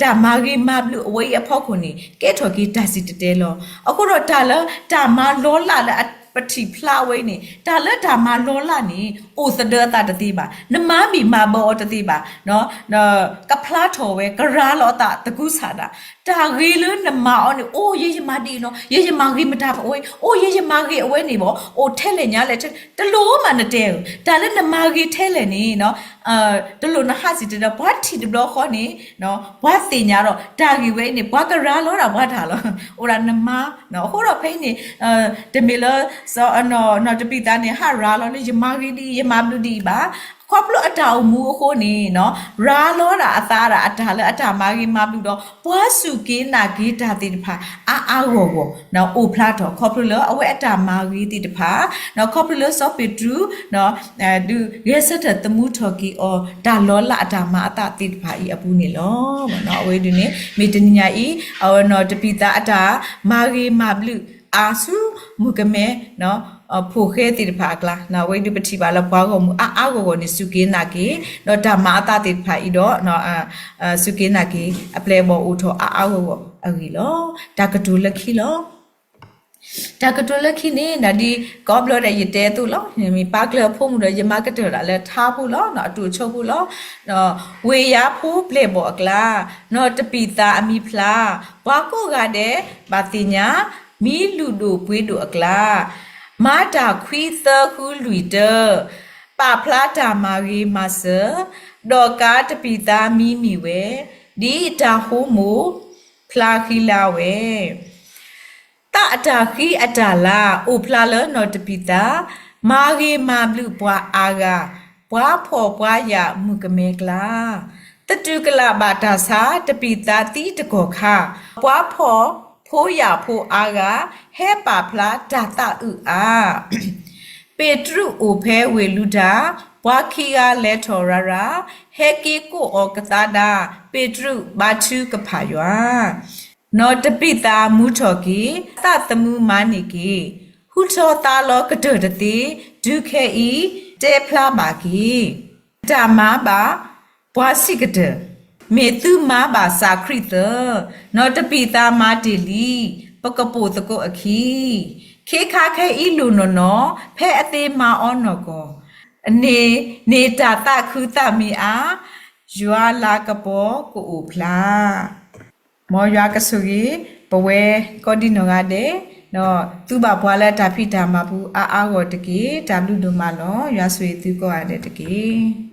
တၢ်မၤဂ့ၤမၤဘျုးအဝဲအံၤအဖီခိၣ်န့ၣ် ကဲထီၣ်က့ၤတၢ်စံၣ်တဲၤတဲလီၤ. အဃိဒီးတၢ်လၢတၢ်မၤလီၤလးလၢပထံၣ်ဖျါဝဲအံၤန့ၣ် တၢ်လၢတၢ်မၤလီၤလးန့ၣ် အိၣ်သဒၢအသးတသ့ဘၣ်, နမၤဘံၣ်မၤဘၢအီၤတသ့ဘၣ် ကဖျါထီၣ်ဝဲ ကရၤလီၤအသးသကူစးဒၣ်. တၢ်ဂ့ၤလၢနမၤအီၤန့ၣ် အိၣ်ယဲယမၤဒ်အံၤလီၤ, ယဲယမၤဂ့ၤမတၤအဝဲ, အိၣ်ယဲယမၤဂ့ၤအဝဲန့ၣ်ဘၣ်, အိၣ်ထဲလဲၣ်ညါလဲၣ်, တလိၣ်မးနတဲဧၢ, တၢ်လၢနမၤဂ့ၤထဲလဲၣ်န့ၣ် တလိၣ်နဟးစံၣ်တဲၤတဲလီၤ, ပှၤထံၣ်တဘျီဃီန့ၣ် ပှၤသ့ၣ်ညါဒီး တၢ်ဂ့ၢ်ဝဲအံၤန့ၣ် ပှၤကရၤလီၤဒၣ်ပှၤတၢ်လီၤ. အိၣ်ဒၣ်နမၤ, အဃိဒီးဖဲအံၤန့ၣ် တမ့ၢ်လၢ နီၢ်တပံၢ်သးန့ၣ် ဟးရၤလီၤလၢ ယမၤဂ့ၤဒ်အံၤ ယမၤဘျုးဒ်အံၤဘၣ်. ခီဖျိအတၢ်အိၣ်မူအဃိန့ၣ် ရၤလီၤဒၣ်အသးဒၣ်အတၢ်လၢအတၢ်မၤဂ့ၤမၤဘျုးဒီး ပှၤစူၢ်က့ၤနာ်က့ၤတၢ်သ့ၣ်တဖၣ် အါအါဂီၢ်ဂီၢ် အိၣ်ဖျါထီၣ် ခီဖျိလၢအဝဲအတၢ်မၤဂ့ၤသ့ၣ်တဖၣ်, ခီဖျိလၢစီၤပ့းတရူး ဒုးဂဲၤဆၢထၢၣ်သမူထီၣ်က့ၤအီၤ တၢ်လီၤလးအတၢ်မၤအသးသ့ၣ်တဖၣ်အံၤအပူၤန့ၣ်လီၤ. အဝဲဒ်န့ၣ် မ့ၢ်တနံၤညါအံၤ နီၢ်တပံၢ်သးအတၢ်မၤဂ့ၤမၤဘျုးအါဆူမုၣ်ကမဲ ဖိၣ်ဃဲသ့ၣ်တဖၣ်အကျါ, အဝဲဒုးပထံၣ်ဘၣ်လၢပှၤဂီၢ်မုၢ်အါအါဂီၢ်ဂီၢ်န့ၣ် စူၢ်က့ၤနာ်က့ၤ ဒီးတၢ်မၤအသးသ့ၣ်တဖၣ်အံၤဒီး စူၢ်က့ၤနာ်က့ၤ အပျဲၢ်အဘီၣ်အိၣ်ထီၣ်အါအါဂီၢ်ဂီၢ်အဂ့ၢ်လီၤ. တၢ်ကတိၤလၢခံလီၤ. တၢ်ကတိၤလၢခံန့ၣ် ဒ်ကိးဘျီဒဲးယတဲအသိးလီၤ. မ့ၢ်ပၢ်ကျၢၢ်အဖိမုၣ်ဒီး ယမၤကတၢၢ်ဒၣ်လၢထါဖိလီၤ, အတိၢ်ဆိဖိလီၤ. ဝ့ၢ်ယါဖိပျဲၢ်ဘီၣ်အကျါ, နီၢ်တပံၢ်သးအမံၤဖျါ, ပှၤကိးဂၤဒဲးဘၣ်သ့ၣ်ညါ မံလူၢ်ဒိၣ်ပှ့ၤဒိၣ်အကျါ, မၤတၢ်ခွံသၢဃုလွံၢ်တၢ, ပာ်ဖျါတၢ်မၤဂ့ၤမၤစၢၤ, ဒီးကါတပံၢ်သးမံမ့ၢ်ဝဲ, ဒ်တၢ်ဟိမိၢ်ဖျါဃံလၤဝဲ သးအတၢ်ဃံအတၢ်လၤ အိၣ်ဖျါလၢနီၢ်တပံၢ်သး, မၤဂ့ၤမၤဘျုးပှၤအါဂၤ, ပှၤဖှီၣ်ပှၤယာ်မုၣ်ကမဲကျါ, သတူၢ်ကလာ်ဘၣ်တၢ်ဆါ တပံၢ်သးသံတကီၢ်ခါ, ပှၤဖှီၣ်ဖိယာ်ဖိအါဂၤ, ဟဲပာ်ဖျါတၢ်သးအုးအါ ပ့းတရူးအိၣ်ဖဲဝ့ၢ်လူတၢ်, ပှၤခံဂၤလဲၤထီၣ်ရၤရၤ, ဟဲက့ၤကိးအီၤကသါဒါ, ပ့းတရူးဘါထုကဖၣ်ယွၤ. နီၢ်တပံၢ်သးမူထီၣ်က့ၤ, သးသမူမၤန့ၢ်က့ၤ, ဟူထီၣ်သါလီၤကတၢၢ်တသ့, တုၤခဲအံၤတဲဖျါဘၣ်က့ၤ, တၢ်မၤဘၣ်ပှၤစံးကတၢၢ်, မ့ၢ်သုမၤဘၣ်စးခရံာ်သၢ, နီၢ်တပံၢ်သးမၤတ့ၢ်လံ, ပကပိာ်သကိးအခံ ခ့ခါခဲအံၤလိၣ်နီၢ်နီၢ်, ဖဲအသ့မၤအီၤနီၢ်ကီၢ်, န့ၢ်တၢ်သးခုသးမံၤအါ, ယွၤလၤကပီၤကအိၣ်ဖျါ. မ်ယွၤကဆိၣ်ဂ့ၤ ပဝဲကိးဒံနီၢ်ဂၤဒဲး, ဒီးသူဘၣ်ပှၤလၢတၢ်ဖံးတၢ်မၤပူၤအါအါဂီၢ်တက့ၢ်. တၢ်ဘျုးဒိၣ်မးလီၤ. ယွၤဆိၣ်ဂ့ၤသုကိးဂၤဒဲးတက့ၢ်.